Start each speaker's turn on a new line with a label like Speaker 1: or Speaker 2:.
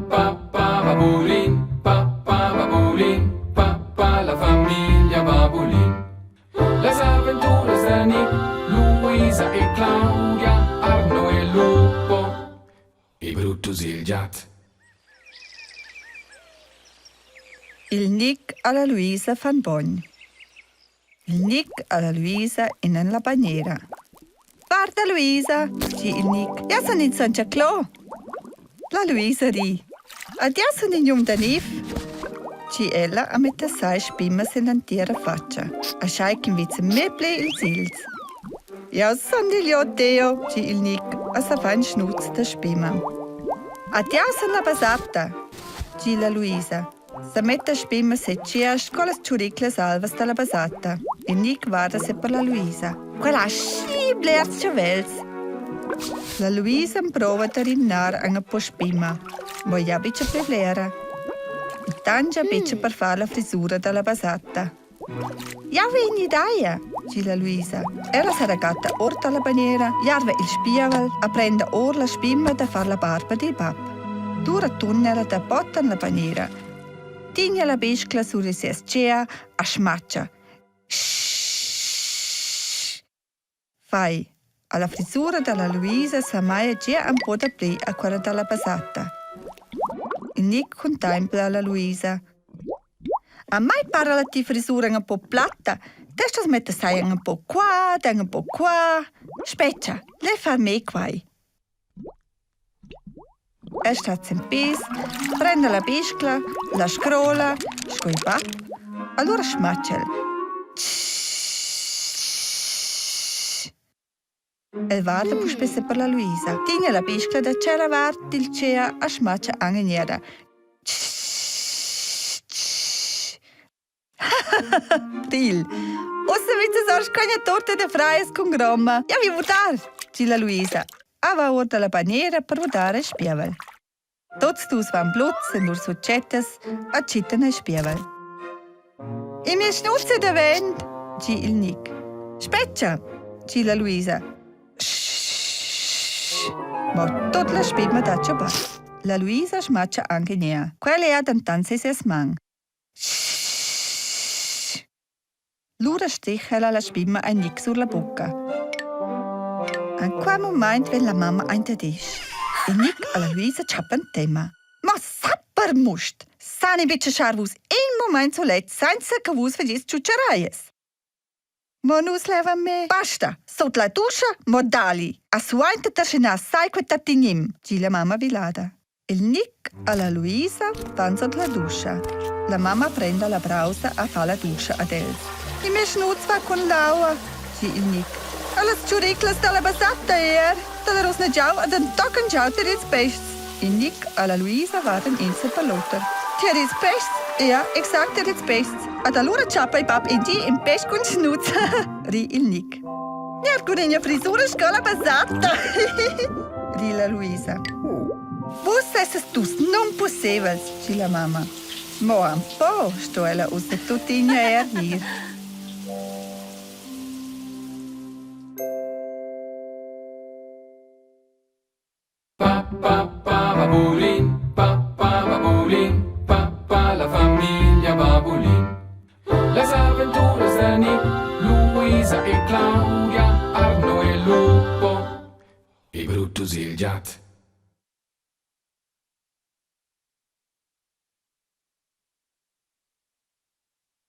Speaker 1: pa pa babulin, pa pa babulin, pa pa la famiglia Babulin. Las aventuras da Nick, Luisa e Claudia, Arno e Lupo e Brutus il giat.
Speaker 2: Il Nick alla Luisa fan bogn. Il Nic alla Luisa in en la bagnera. Guarda Luisa, di il Nic, ja sun in Soncha Clo. La Luisa ri. Ad ja sun in um da niv. Di ella a metta sai spimas in l'entira faccia, a schai ch'in vezza me ple ils ils. Jau sun il jo Teo, di il Nic, a sa fa in schnuz da spima. Ad jau sun la basatta, di la Luisa. Sa metta spema setgia sco las tschuriclas alvas dalla basatta e Nic guarda se per la Luisa. Quella ha schi blers chavels. La Luisa emprova da rimnar anc po spema, mo ja betg pli blera. E tangia betg per far la frisura dalla basatta. Jau vegn idea, di la Luisa. Ella sa regatta or dalla bagnera, jarva il spievel e prenda or la spima da far la barba dil bab. Dura turna ella da bot en la bagnera. Tigna la bescla sur il ses tgea a smaccia. Fai. Alla frisura dalla Luisa sa mai gia un po dapli a quella dalla basatta. Il Nic contempla la Luisa. A mai para la ti frisura un po platta. Te stas metter sai un po qua, dan un po qua. Spetga, le far me quai. El stat sin pis, prenda la biscla, la scrola, sco il bab. Allura smatg el. El varda puspei se per la Luisa. Tigna la biscla da tschella vart dil tgea a smatscha aunc ina. Dil. Ussa vegn sar scogna torta da fraias cun gromma. Ja vi votar, di la Luisa. A va or dalla bagnera per votar e spievel. Tots dus van bluts en lur succettas a chittan e spievel. I mi schnuzza davent, di il Nic. Spetga, di la Luisa. Mo tot la spema dat già La Luisa smatscha anche gnea. Quella è dentant ses man. Lura stich ella la spima a Nic sur la bucca. En quei mumaint vegn la mamma aint ad isch. E Nic e la Luisa tschappan tema. Ma sapper must! Sani betg schar vus in mumaint sulet senza che vus fagies tschutscharaias. Mo nus levan me. Basta, sut la duscha, mo dali. A suainter terschinà sai que tattignim, di la mamma vilada. Il Nic alla Luisa van sut la duscha. La mamma prenda la brausa a fa la duscha ad els. Il mio schnuz va cun l'aua, di il Nic. Allas tschuriclas dalla basatta er, dalla rosna giau ad en tochen giau tier ils peschs. Il Nic alla Luisa vadan in per l'auter. Tier ils peschs? Ja, exact tier ils peschs. Ad allura tschappa il bab in di in pesch cun schnuz, ri il Nic. Ja, cun ina frisura sco la basatta, ri la Luisa. Vus essas dus nunpussebels, di la mamma. Mo un po sto ella ussa tuttina er dir.
Speaker 1: Pa pa pa babulin, pa pa babulin, pa pa la famiglia Babulin. Las aventuras da Nick, Luisa e Claudia, Arno e Lupo e Brutus il giat.